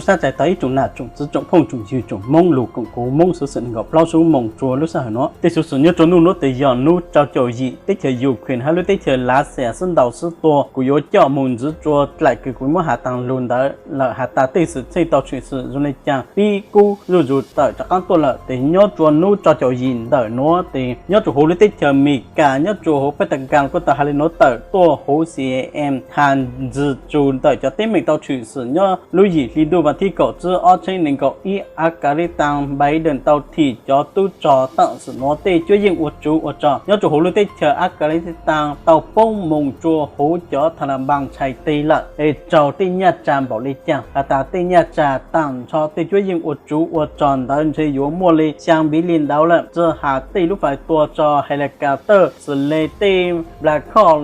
Tshaj tawm tau ib tsoom nam tsoom txiv tsoom phooj tsoom ywg tsoom Hmoob lug koom kuv Hmoob xuv xwm nees nkaum plaub sub moos rua lub sij hawm nuav. Tej xuv xwm nyob rua nuj nuav tes yog nub rau caum yim, teb chaws Ukraine hab lub teb chaws Lavxias sib ntaus sib tua. Kuv yuav coj moog ntxiv rua dlaim kws kuv muab has taag lug ntawd lawm has tas tej xwm txheej tau tshwm sim zoo le caag pib kub zuj zus tawm rov qaab tuaj lawm. Tes nyob rua nub rau caum yim ntawm nuav tes nyob rua huv lub teb chaws Amelikas nyob rua huv Pentagon kuj tau has le nuav tawm tuaj huv C N N has ntxiv txug ntawm cov teeb meem tau tshwm sim nyob lub yim hli ntuj vas thib kaum tsib ob txheeb nees nkaum ib. Afghanistan, Biden tau thim cov tub rog taam sim nuav tej cuab yeej ua tsuv ua rog nyob rua huv lub teb chaws Afghanistan tau poob moog rua huv cov Taliban txhais teg lawm es raug tej nyaj tsa npaum le caag has tas tej nyaj tsa taam nrho tej cuab yeej ua tsuv ua rog ntawd ntshe yuav muaj le xyaa billion ntawd lawm. Tsi has tej lub fais tua rog helicopter xws le tej Black Hawk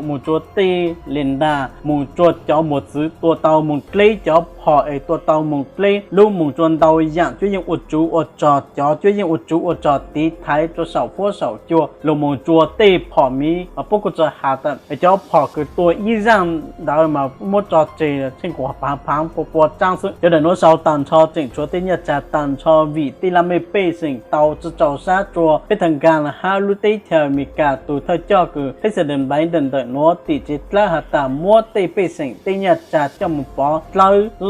moog rua tej Lynda moog rua cov mos txwv tua tau moog dleb cov phom es tua tau moog dleb lub moog rua ntau yaam cuab yeej ua tsuv ua rog, cov cuab yeej ua tsuv ua rog tiv thaiv rua saum fuab saum cua lug moog rua tej phom miv mas puab kuj tsi has tas cov phom kws tua ib zaaj ntawd mas muab tso tseg tsheej kuas phaav phaav pua pua tsaab xwb. Cov ntawm nuav sau taag nrho tseem tshuav tej nyaj tsa taag nrho vim tej laj mej pej xeem tau tsi tsaus sab rua Pentagon hab lub teb chaws Amelikas tug thawj coj kws President Biden ntawm nuav tim tsev dlawb has tas muab tej pej xeem tej nyaj tsa coj moog pov dlawb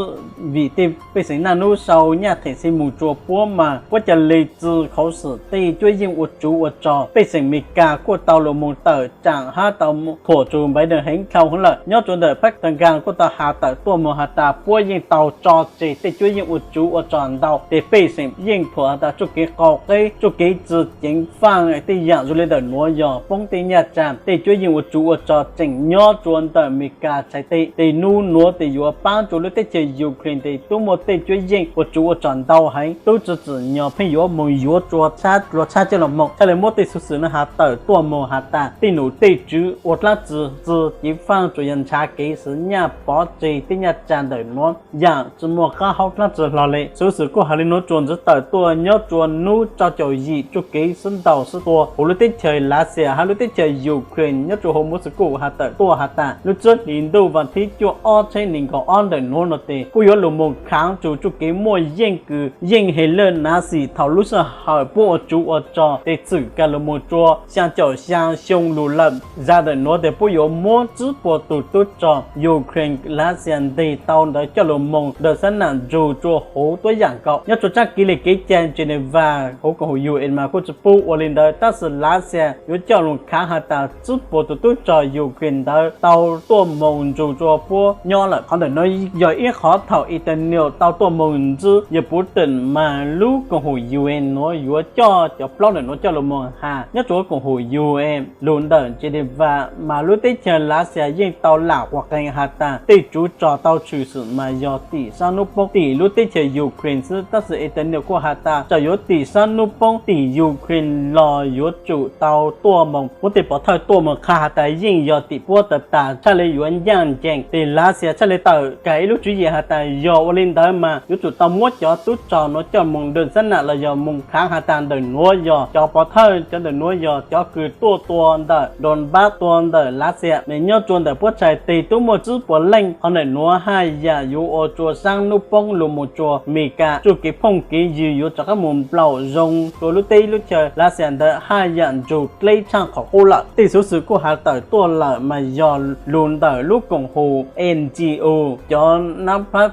vim tej pej xeem naj nub sau nyaj theem xi moog rua puab mas puab ca le txi khuv xim tej cuab yeej ua tsuv ua rog. Pej xeem Amelikas kuj tau lug moog tawm tsaam hab tau thuam txug Biden heev dhau hwv lawm. Nyob rua ntawm Pentagon kuj tau has tawm tuaj moog has tas puab yeej tau tso tseg tej cuab yeej ua tsuv ua rog ntau tes pej xeem yeej thuam has tas txuj kev qaug qeb txuj kev tsi ceev faaj tej yaam zoo le ntawm nuav yog poob tej nyaj tsa tej cuab yeej ua tsuv ua rog tseem nyob rua ntawm Amelikas txhais teg. Tes nub nuav tes yuav paab rua lub teb chaws Ukraine tes tub muaj tej cuab yeej ua tsuv ua rog ntau heev, tub tsi tsim nyog pheej yuav moog yuav rua tshab rua tshab coj lug moog. Txhaj le muab tej xuv xwm nuav has tawm tuaj moog has tas tej num tej tswv ua dlaab tsi txi ceev faaj tsuas yog nrhav kev xwv nyaj pov tseg tej nyaj tsa ntawm nuav yaam tsi muaj qaab haub dlaab tsi hlo le. Xuv xwm kuj has le nuav tsuas ntxiv tawm tuaj nyob rua nub rau caum yim txuj kev sib ntaus sib tua huv lub teb chaws Lavxias hab lub teb chaws Ukraine nyob rua huv Moscow has tawm tuaj has tas lub tsib hlis ntuj vas thib cuaj ob txheeb nees nkaum ob ntawm nuav nuav tes kuj yuav lug moog khaav txug txuj kev muaj yeej kws yeej Hitler Nazi thaum lub sij hawm puab ua tsuv ua rog tes txwm kag lug moog rua xyaa caum xyaa xyoo lug lawm. Zag ntawm nuav tes puab yuav muab tsib puas tug tub rog Ukraine Lavxias nteg tau ntawd coj lug moog ntawm xab nam ntsug rua huv tuab yaam nkaus. Nyob rua tsaab kev le kev cai Geneva huv koom haum U N mas kuj tsi pub ua le ntawd, tab sis Lavxias yuav coj lug khaav has tas tsib puas tug tub rog Ukraine ntawd tau tuaj moog ntsug rua puab nyob lawm. Qhov ntawm nuav yog ib qhov thaum Italy tau tuaj moog ntsib yawg Putin mas lub koom haum U N nuav yuav coj cov plaub ntawm nuav coj lug moog has. Nyob rua koom haum U N lug ntawm Geneva mas lub teb chaws Lavxias yeej tau lam quas qees has tas tej tsuv rog tau tshwm sim mas yog tim sab nub poob tim lub teb chaws Ukraine xwb, tab sis Italy kuj has tas txawm yuav tim sab nub poob tim Ukraine los yuav tsum tau tuaj moog muab tej pov thawj tuaj moog qha has tas yeej yog tim puab tag tag txhaj le yuav ncaaj ncees. Tes Lavxias txhaj le tawm kag ib lub tswv yim has tas yog ua le ntawd mas yuav tsum tau muab cov tub rog nuav coj moog ntawm xab nam los yog moog khaav has tas ntawm nuav yog cov pov thawj, cov ntawm nuav yog cov kws tuaj tua ntawm Donbas, tua ntawm Lavxias, nws nyob rua ntawm puab txhais teg tub muaj tsib puas leej. Qhov ntawm nuav haj yam yuav ua rua sab nub poob lug moog rua Amelikas txuj kev phooj kev ywg yuav rov qaab moog nplaum zoo rua lub teb lub chaw Lavxias ntawd haj yam ntsug dleb tshaaj qhov qub lawm. Tej xuv xwm kuj has tawm tuaj lawm mas yog lug ntawm lub koom haum N G O, cov nab plab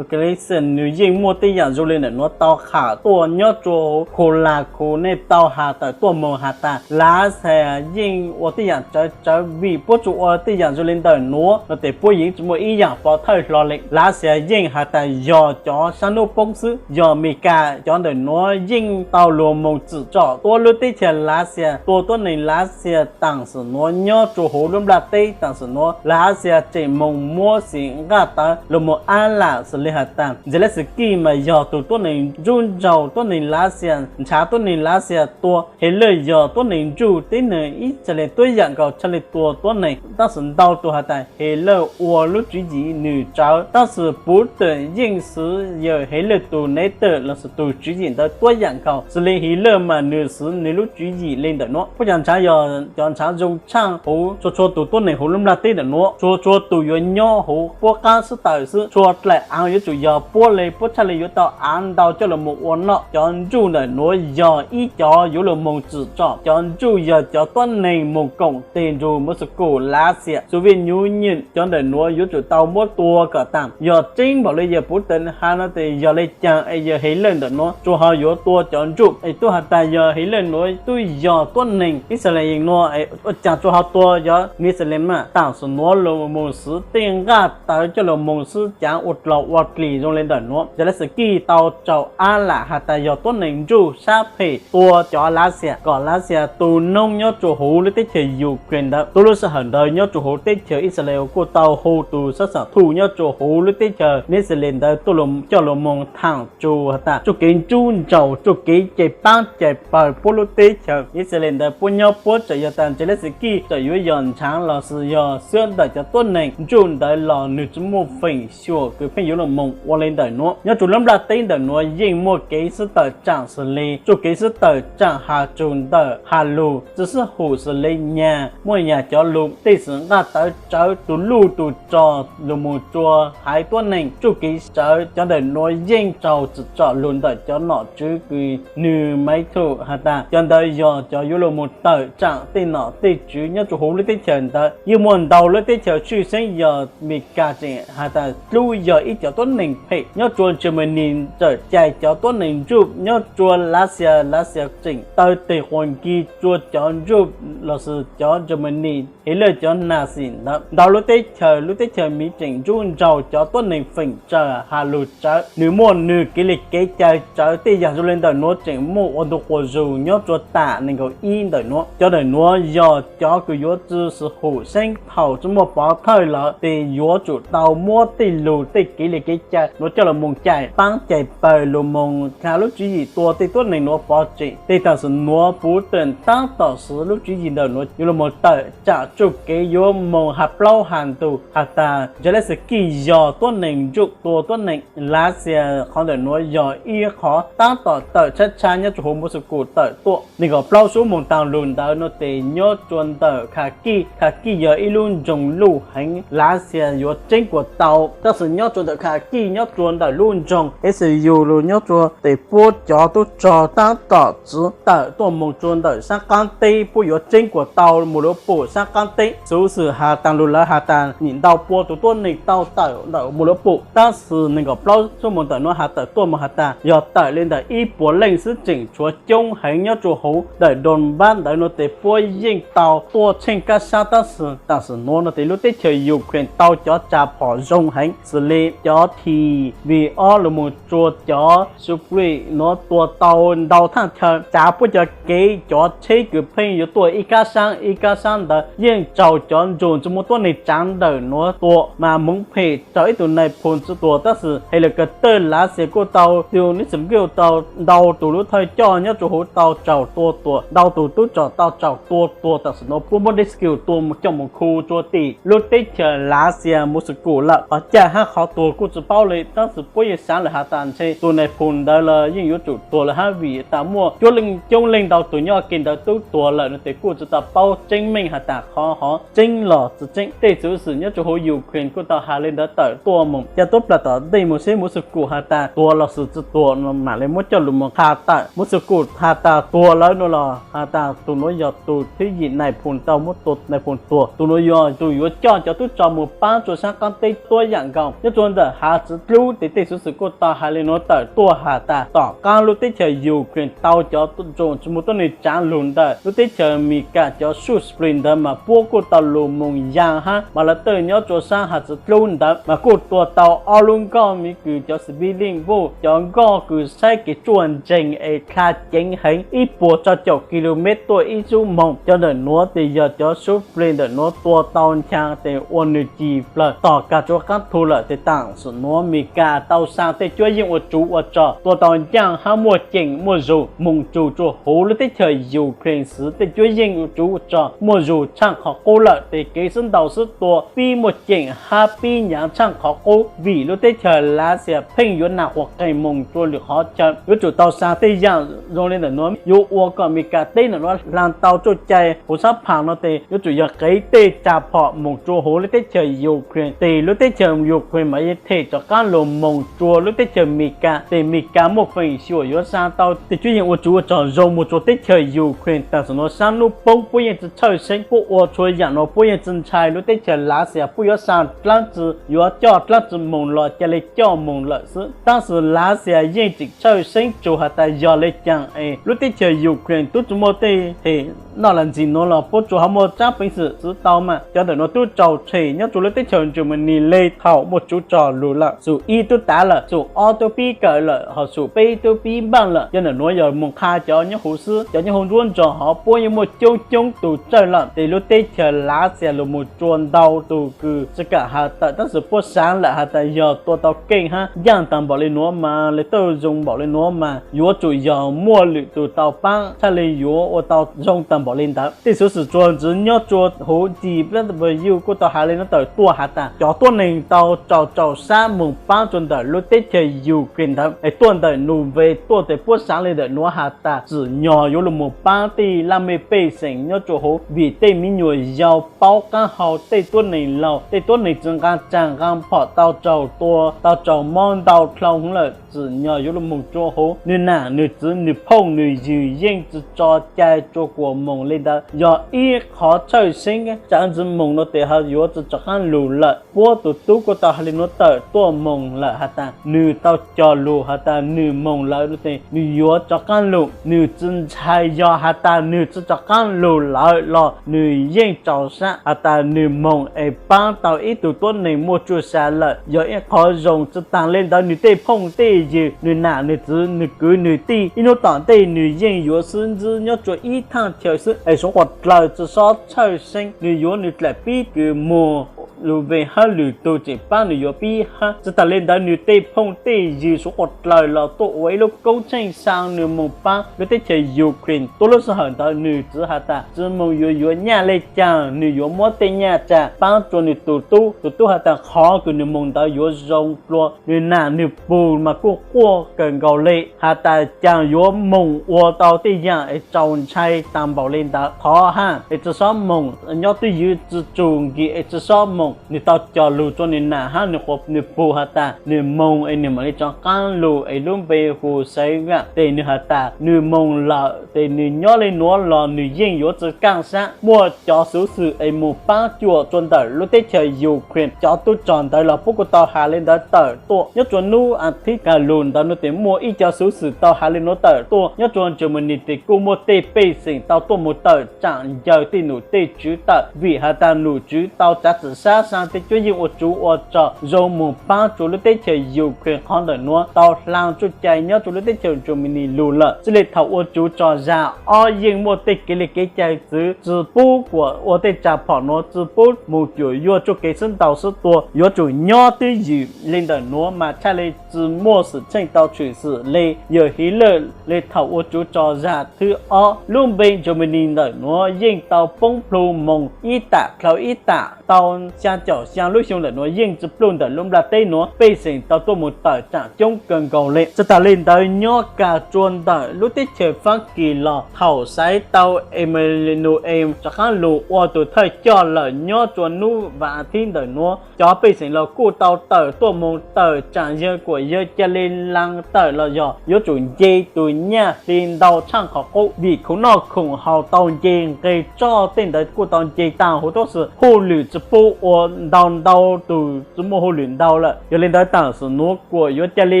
organization, nws yeej muaj tej yaam zoo le ntawm nuav tau qham tuaj nyob rua huv khu la khu nej tau has tawm tuaj moog has tas Lavxias yeej ua tej yaam tsawv tsawv vim puab tsuas ua tej yaam zoo le ntawm nuav nuav tes puab yeej tsi muaj ib yaam pov thawj hlo le. Lavxias yeej has tas yog cov sab nub poob xwb, yog Amelikas cov ntawm nuav yeej tau lug moog tsim txom tuab lub teb chaws Lavxias, tua tuab neeg Lavxias taam sim nuav nyob rua huv lub nplaj teb. Taam sim nuav Lavxias tseem moog muab xim nqaj tawv lug moog ab lam xws le has tas Zelensky mas yog tug tuab neeg ntsub nraug tuab neeg Lavxias, nrhav tuab neeg Lavxias tua. Hitler yog tuab neeg ntsub teb neeg Israel tuab yaam nkaus, txhaj le tua tuab neeg. Tab sis ntau tug has tas Hitler ua lub tswv yim nws tsawv, tab sis Putin yeej xwv yawg Hitler tug nev tawm los sis tug tswv yim ntawd tuab yaam nkaus. Xws le Hitler mas nws xwv nws lub tswv yim le ntawm nuav. Puab cov nrhav yog cov nrhav zoo tshaaj huv txhua txhua tug tuab neeg huv lub nplaj teb ntawm nuav, txhua txhua tug yuav nyob huv puab qab xwb tawm xwb. tshua dlaim aav yuav tsum yog puab le puab tshaj le yuav tau aav ntau coj los moog ua noj. Cov ntsuj ntawm nuav yog ib cov yuav luag moog tsim tsom, cov ntsuj yog cov tuab neeg moog koom teg nrug Moscow, Lav Xias, Soviet Union, cov ntawm nuav yuav tsum tau muab tua kom taag. Yog tseeb npaum le yawg Puv Teem has no tes yog le caag es yawg Hiv Lawj ntawm nuav tsuas ho yuav tua cov ntsuj es tub has tas yog Hiv Lawj nuav tub yog tuab neeg Ixayees nuav es ua caag tsuas ho tua cov Nexalees mas. Taam sim nuav lug moog xwv tej nqaj tawv coj lug moog xwb caav ua dlog ua dlig zoo le ntawm nuav. Zelensky tau tsaum ab lam has tas yog tuab neeg ntsuj sab phem tua cov Lav Xias kom Lav Xias tu noob nyob rua huv lub teb chaws Ukraine ntawd. Tub lub sij hawm ntawd nyob rua huv teb chaws Ixayees kuj tau hu tus xab xam thuj nyob rua huv lub teb chaws Nexalees ntawd tuaj coj lug moog thaam tsu has tas txuj kev ntsuj ntsaus, txuj kev cais paab cais pawg puab lub teb chaws Ixayees ntawd puab nyob puab tseem yog tas Zelensky tseem yuav yog ntshaav los sis yog xwb ntawm cov tuab neeg ntsuj ntawd los nwg tsi muaj feem xyuam kws pheej yuav lug moog ua le ntawm nuav. Nyob rua lub nplaj teb ntawm nuav yeej muaj kev sib tawm tsaam xws le txuj kev sib tawm tsaam has txug ntawm has lug tsi sib hum xws le nyag muaj nyag cov lug tej xwm nqaj tawv tsawv tus luj tus rog lug moog rua haiv tuab neeg. Txuj kev tsawv cov ntawm nuav yeej raug tsim txom lug ntawm cov nom tswv kws nwg maiv thum has tas cov ntawd yog cov yuav lug moog tawm tsaam tej nom tej tswv nyob rua huv lub teb chaws ntawd. Yeej muaj ntau lub teb chaws tshwj xeeb yog Meskas tseem has tas dlub yog ib cov tuab neeg phem nyob rua Germany txawm cais cov tuab neeg ntsuj nyob rua Lav Xias, Lav Xias tseem taw teg quas nkig rua cov ntsuj los sis cov Germany, Hiv Lawj cov Nazi ntawd. Ntau lub teb chaws, lub teb chaws Miv tseem ntsuj ntsaus cov tuab neeg feem tsawg has lug tsawv, nwg muaj nwg kev le kev cai tsawv tej yam zoo le ntawm nuav tseem muaj ua ntu quas zug nyob rua taam nees nkaum ib ntawm nuav. Cov ntawm nuav yog cov kws yuav tsi xwm hum xeeb thaum tsi muaj pov thawj lawm tes yuav tsum tau muab tej lug tej kev le kev cai nuav coj lug moog cais paab cais pawg lug moog dlha lub tswv yim tua tej tuab neeg nuav pov tseg. Tej taam sim nuav Puv Teem taab tom xwv lub tswv yim ntawm nuav yuav lug moog tawm tsaam txuj kev yuav moog has plaub has ntug has tas Zelensky yog tuab neeg ntsuj tua tuab neeg. Lav Xias qhov ntawm nuav yog ib qhov taab tom tawm tshab tshab nyob rua huv Moscow tawm tuaj. Nees nkaum plaub sub moog taag lug ntawd nuav tes nyob rua ntawm Kharkiv, Kharkiv yog ib lub nroog luj heev, Lav Xias yuav tseeb kuas tau, tab sis nyob rua ntawm Kharkiv nyob rua ntawm lub nroog Izium lug nyob rua tes puab cov tub rog taab tom txwv tawm tuaj moog rua ntawm saab qaab teb, puab yuav tseeb kuas tau moog lug pum saab qaab teb. Xuv xwm has taag lug lawv has tas nim ntau pua tug tuab neeg tau tawm ntawm moog lug pum, tab sis nees nkaum plaub sub moog ntawm nuav has tawm tuaj moog has tas yog tawm le ntawm ib puas leej xwb tseem tshuav coob heev nyob rua huv ntawm Donbas ntawd nuav tes puab yeej tau tuaj tsheej kab sab, tab sis taam sim nuav nuav tes lub teb chaws Ukraine tau cov tsa phom zoo heev xws le cov T V ob lug moog rua cov Sukhoi nuav tua tau ntau thaaj chaw, tsav puab cov kev, cov tsheb kws pheej yuav tuaj ib kab sab ib kab sab ntawd yeej raug cov nroog tsi muaj tuab neeg tsaav ntawm nuav tua, mas moov phem raug ib tug nai phoo tsi tuag, tab sis helicopter Lav Xias kuj tau, tug nib xim kuj tau ntau tug lub thawj coj nyob rua huv tau raug tua tuag, ntau tug tub rog tau raug tua tuag. Taam sim nuav puab muab rescue tua coj moog khu rua tim lub teb chaws Lav Xias Moscow lawm. Qhov caj hab qhov tuag kuj tsi paub le, tab sis puab yeej xaav lawm has tas ntshe tug nai phoo ntawd los yeej yuav tsum tuag lawm hab vim tas muaj cuab leej coob leej ntau tug nyob ke ntawd tub tuag lawm nuav tes kuj tsi tau paub tseeb meej has tas qhov hov tseeb los tsi tseeb. Tej xuv xwm nyob rua huv Ukraine kuj tau has le ntawd tawm tuaj moog, ca tuab plag tom ntej moog seb Moscow has tas tuag los sis tsi tuag no mam le muab coj lug moog qha tawm. Moscow has tas tuag lawm no los has tas tug nuav yog tug thib yim nai phoo tau muab tua, nai phoo tuag, tug nuav yog tug yuav coj cov tub rog moog paab rua saab qaab teb tuab yaam nkaus. Nyob rua ntawm hav txwv dlub tes tej xuv xwm kuj tau has le nuav tawm tuaj has tas tom qaab lub teb chaws Ukraine tau cov nroog tsi muaj tuab neeg tsaav lug ntawm lub teb chaws Amelikas cov Sukhoi ntawd mas puab kuj tau lug moog yaa hab mas lawv tawj nyob rua saab hav txwv dlub ntawd mas kuj tua tau ob lub nkoj miv kws cov civilian puj, cov nkoj kws saib kev ruaj nreeg es dlha ceev heev ib puas rau caum kilomev tuaj ib xuab moog. Cov ntawm nuav tes yog cov Sukhoi ntawm nuav tua tau nchaa tes ua nwg ci plawg tom kag rua qaab thu lawm tes taam sim nuav Amelikas tau saa tej cuab yeej ua tsuv ua rog tua tau ncaaj hab muaj ceem muaj zug moog txug rua huv lub teb chaws Ukraine xwv tej cuab yeej ua tsuv ua rog muaj zug tshaaj qhov qub lawm tes kev sib ntaus sib tua pib muaj ceem hab pib nyaav tshaaj qhov qub vim lub teb chaws Lav Xias pheej yuav nag quas qeeg moog rua lwm qhov chaw. Yuav tsum tau saa tej yaam zoo le ntawm nuav yuav ua kom Amelikas teb ntawm nuav hla tau txuj cai huv sab phaam no tes yuav tsum yog qev tej tsa phom moog rua huv lub teb chaws Ukraine tes lub teb chaws Ukraine mas yeej them rov qab los moog rua lub teb chaws Amelikas, ces Amelikas muaj feem xyuam yuav xa tau tej cuab yeej ua tsuv ua rog zoo moog rua teb chaws Ukraine. Taam sim nuav saab nub poob puab yeej tsi tshawj seeb, puab ua txhua yaam nuav puab yeej tsi ntshai lub teb chaws Lav Xias puab yuav xa dlaab tsi, yuav coj dlaab tsi moog los ca le coj moog lawm xwb. Tab sis Lav Xias yeej tseem tshawj seeb tsuas has tas yog le caag es lub teb chaws Ukraine tub tsi muaj tej them noj lug ntxim nuav los puab tsuas ho muaj tsaab peev xwm xwv tau mas cov ntawm nuav tub raug them nyob rua lub teb chaws Germany le thaum muaj tsuv rog lug lawm. Xum ib tub tav lawm, xum ob tub pib kawm lawm, ho xum peb tub pib npaaj lawm. Cov ntawm nuav yog moog qha cov nyob huv xwb, cov nyob huv nruab nrog hov puab yeej muaj coob coob tug tsawj lawm. Ces lub teb chaws Lav Xias lug moog rua ntau tug kws tsi kaam has tawm, tab sis puab saav lawm has tas yog tua tau keej hab ncaaj taag npaum le nuav mas le tub zoo npaum le nuav mas yuav tsum yog muaj lwm tug tau paab txhaj le yuav ua tau zoo taag npaum le ntawd. Tej xuv xwm tsuas ntxiv nyob rua huv ncig pab yuj kuj tau has le nuav tawm tuaj has tas cov tuab neeg tau raug rau sab moog paab rua ntawm lub teb chaws Ukraine ntawd es tuaj ntawm Norway tuaj, tes puab saav le ntawm nuav has tas tsim nyog yuav lug moog paab tej laj mej pej xeem nyob rua huv, vim tej miv nyuas yau paub qaab hau, tej tuab neeg laug, tej tuab neeg tsi nqaa tsaag nqaa phom tau raug tua tau raug mob ntau dlhau lawm, tsim nyog yuav lug moog rua huv nwg nam nwg txiv nwg phooj nwg ywg yeej tsi tso cai rua kuas moog le ntawd yog ib qhov tshawj xeeb. Tsaam ntsis moog nuav tes ho yuav tsi rov qaab lug lawm. Puab tug tub kuj tau has le nuav tawm tuaj moog lawm has tas nwg tau cog lug has tas nwg moog lawm tes nwg yuav rov qaab lug. Nwg tsi ntshai, yog has tas nwg tsi rov qaab lug lawm los nwg yeej rau sab has tas nwg moog es paab tau ib tug tuab neeg muaj tsuj sa lawm yog ib qhov zoo. Tsi taag le ntawd nwg tej phooj tej ywg, nwg nam nwg txiv nwg kwv nwg tij ib nub tom ntej nwg yeej yuav xwb ntsib nyob rua ib thaaj chaw xwb es suav quas dlawg tsi xob tshawj xeeb. Nwg yuav nwg dlaim pib kws muag lug ve hab lwm tug tseem paab nwg yuav pib hab. Tsi taag le ntawd nwg tej phooj tej ywg suav quas dlawg los tuaj ua ib lub koob tsheej xaa nwg moog paab lub teb chaws Ukraine. Tuab lub sij hawm ntawd nwg txiv has tas tsi moog yuav yuav nyaj le caag, nwg yuav muab tej nyaj tsa paab rua nwg tug tub. Tug tub has tas qhov kws nwg moog ntawd yuav zoo dlua. Nwg nam nwg pug mas kuj quaj kawg nkaus le has tas caag yuav moog ua tau tej yaam es txaus ntshai taag npaum le ntawd. Thov hab es tsi xob moog, nyob twj ywm tsi tsug nkig es tsi xob moog. Nwg tau cog lug rua nwg nam hab nwg qhuas nwg pug has tas nwg moog es nwg maam le rov qaab lug es lub npe hu Xaiv Vaam. Tes nwg has tas nwg moog lawm tes nwg nyob le nuav los nwg yeej yuav tsi kaaj sab. Muaj cov xuv xwm es moog paab cuam rua ntawm lub teb chaws Ukraine, cov tub rog ntawd los puab kuj tau has le ntawd tawm tuaj. Nyob rua nub a thib kag lug ntawd nuav tes muaj ib cov xuv xwm tau has le nuav tawm tuaj. Nyob rua Germany tes kuj muaj tej pej xeem tau tuaj moog tawm tsaam ncaws tej num tej tswv tawm, vim has tas num tswv tau tsav txim sab xaa tej cuab yeej ua tsuv ua rog zoo moog paab rua lub teb chaws Ukraine. Qhov ntawm nuav tau hlaa tsuj cai nyob rua lub teb chaws Germany lug lawm. Txij le thaum ua tsuv rog zag ob yeej muaj tej kev le kev cai txwv tsi pub kuas ua tej tsa phom nuav, tsi pub moog cuam yuaj tsuj kev sib ntaus sib tua, yuav tsum nyob twj ywm. Le ntawm nuav mas txhaj le tsi muaj xwm txheej tau tshwm sim le yawm Hitler le thaum ua tsuv rog zag thib ob. Lub npe Germany ntawm nuav yeej tau poob plhu moog ib tam dlhau ib tam tau xyaa caum xyaa lub xyoo ntawm nuav yeej tsi pluj ntawm lub nplaj teb nuav, pej xeem tau tuaj moog tawm tsaam coob kawg nkaus le. Tsi taag le ntawd nyob kag rua ntawm lub teb chaws Fab Kis los thaum xaiv tau Emmanuel rov qaab lug ua tug thawj coj lawm nyob rua nub vas a thib ntawm nuav, cov pej xeem los kuj tau tawm tuaj moog tawm tsaam yawg kuas yawg ca le laa tawm los yog yuav tsum nce tug nyaj hli ntau tshaj qhov qub, vim khoom noj khoom haus tau nce nqeg txog tej ntawd kuj tau nce taag huv tuab si, hauj lwm tsi pub ua ntau ntau tug tsi muaj hauj lwm ntau lawm. Yog le ntawd taam sim nuav kuas yuav ca le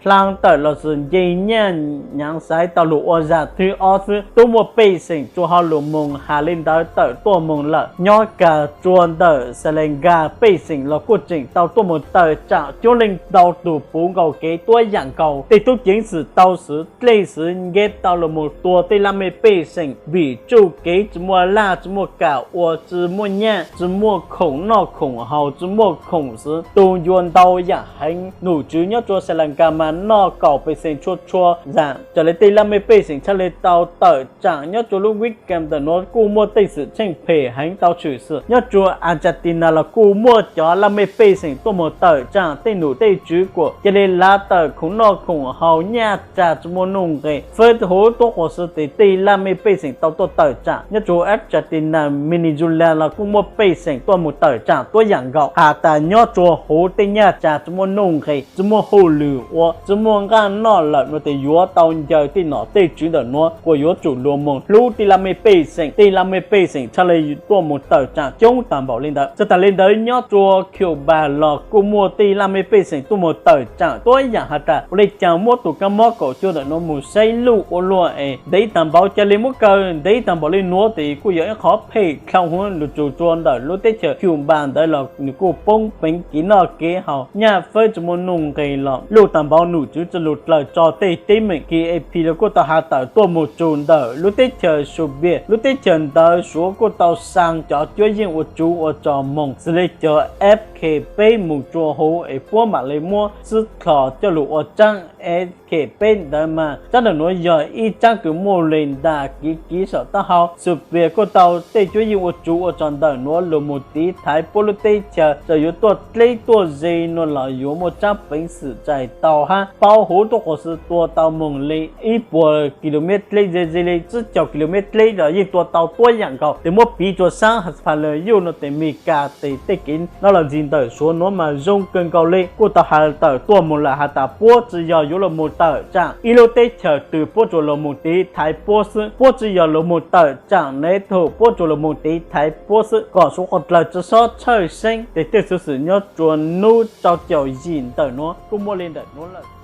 hlaa tawm los sis nce nyaj nyaav xaiv tau lug ua zag thib ob xwb, tub muaj pej xeem tsuas ho lug moog has le ntawd tawm tuaj moog lawm. Nyob kag rua ntawm Xas Las Nkag pej xeem los kuj tseem tau tuaj moog tawm tsaam coob leej ntau tug puv nkaus kev tuab yaam nkaus. Tej tub ceev xwm tau xwv dlej xwv nkev tau lug moog tua tej laj mej pej xeem vim tsuj kev tsi muaj laj tsi muaj kam ua, tsi muaj nyaj, tsi muaj khoom noj khoom haus, tsi muaj khoom xwv, tug ncua ntau yaam heev. Nom tswv nyob rua Xas Las Nkag mas noj kaum pej xeem txhua txhua zaam. Raws le tej laj mej pej xeem txhaj le tau tawm tsaam nyob rua lub weekend ntawm nuav kuj muaj tej xwm tsheej phem heev tau tshwm sim. Nyob rua Argentina los kuj muaj cov laj mej pej xeem tuaj moog tawm tsaam tej nom tej tswv kuas ca le laa tawm khoom noj khoom haus, nyaj tsa tsi muaj nuj nqes. Fab huv tuab quas si tes tej laj mej pej xeem tau tuaj tawm tsaam. Nyob rua Argentina, Venezuela los kuj muaj pej xeem tuaj mus tawm tsam tuab yam nkaus has tas nyob tsua huv tej nyaj tsa tsi muaj nuj nqes, tsi muaj hauj lwm ua, tsi muaj nqaj noj lawm no tes yuav tau ncaws tej nom tej tswv ntawm nuav kuas yuav tsum luag moog hlub tej laj mej pej xeem, tej laj mej pej xeem txhaj le tuaj mus tawm tsam coob taag npaum le ntawd. Txug taag le ntawd nyob tsua Cuba los kuj muaj tej laj mej pej xeem tuaj mus tawm tsam tuab yam has tas ua le caag muab tug kaab mob kaum cuaj ntawm nuav mus saib luj ua luaj es ntev taag npaum ca le muab kaw ntev taag npaum le nuav tes kuj yog ib qhov phem dlhau huv lug txug tsua ntawm lub teb chaws Cuba ntawd los nws kuj poob peev kev noj kev haus, nyaj fawb tsi muaj nuj nqes los luj taag npaum num tswv tsi lug dlaws tso tej teeb meem. K A P los kuj tau has tawm tuaj mus txug ntawm lub teb chaws Suav, lub teb chaws ntawd Suav kuj tau xaa cov cuab yeej ua tsuv ua tso moog, xws le cov F K peb mus tsua huv es puab maam le muab xwb dlhos coj lug ua tsaab F K peb ntawd mas tsaab ntawm nuav yog ib tsaab kws muaj le ntas kiv kiv saum taub hau. Suav kuj tau tej cuab yeej ua tsuv ua tso ntawm nuav lug mus tiv thaiv puab lub teb chaws, txawm yuav tuaj dleb tuaj ze nuav los yuav muaj tsaab peev xwm txais tau hab paub huv tuaj quas xwb tua tau moog le ib puas kilomev dleb ze ze le tsib caug kilomev dleb los yeej tua tau tuab yam nkaus. Tes muab piv tsua saab has pha le yuj no tes Mes Kas tes tej kev nov los ntxig ntawm Suav nuav mas zoo kawg nkaus le. Kuj tau has tawm tuaj moog lawm has tas puab tsi yog yuav lug moog tawm tsam ib lub teb chaws twg, puab tsuas lug moog tiv thaiv puab xwb. Puab tsi yog lug moog tawm tsam NATO, puab tsuas lug moog tiv thaiv puab xwb kom Suav qhov dlawg tsi xob tshawj xeeb. Tes tej xuv xwm nyob tsua nub rau caum yim ntawm nuav kuj muaj le ntawm nuav lawm.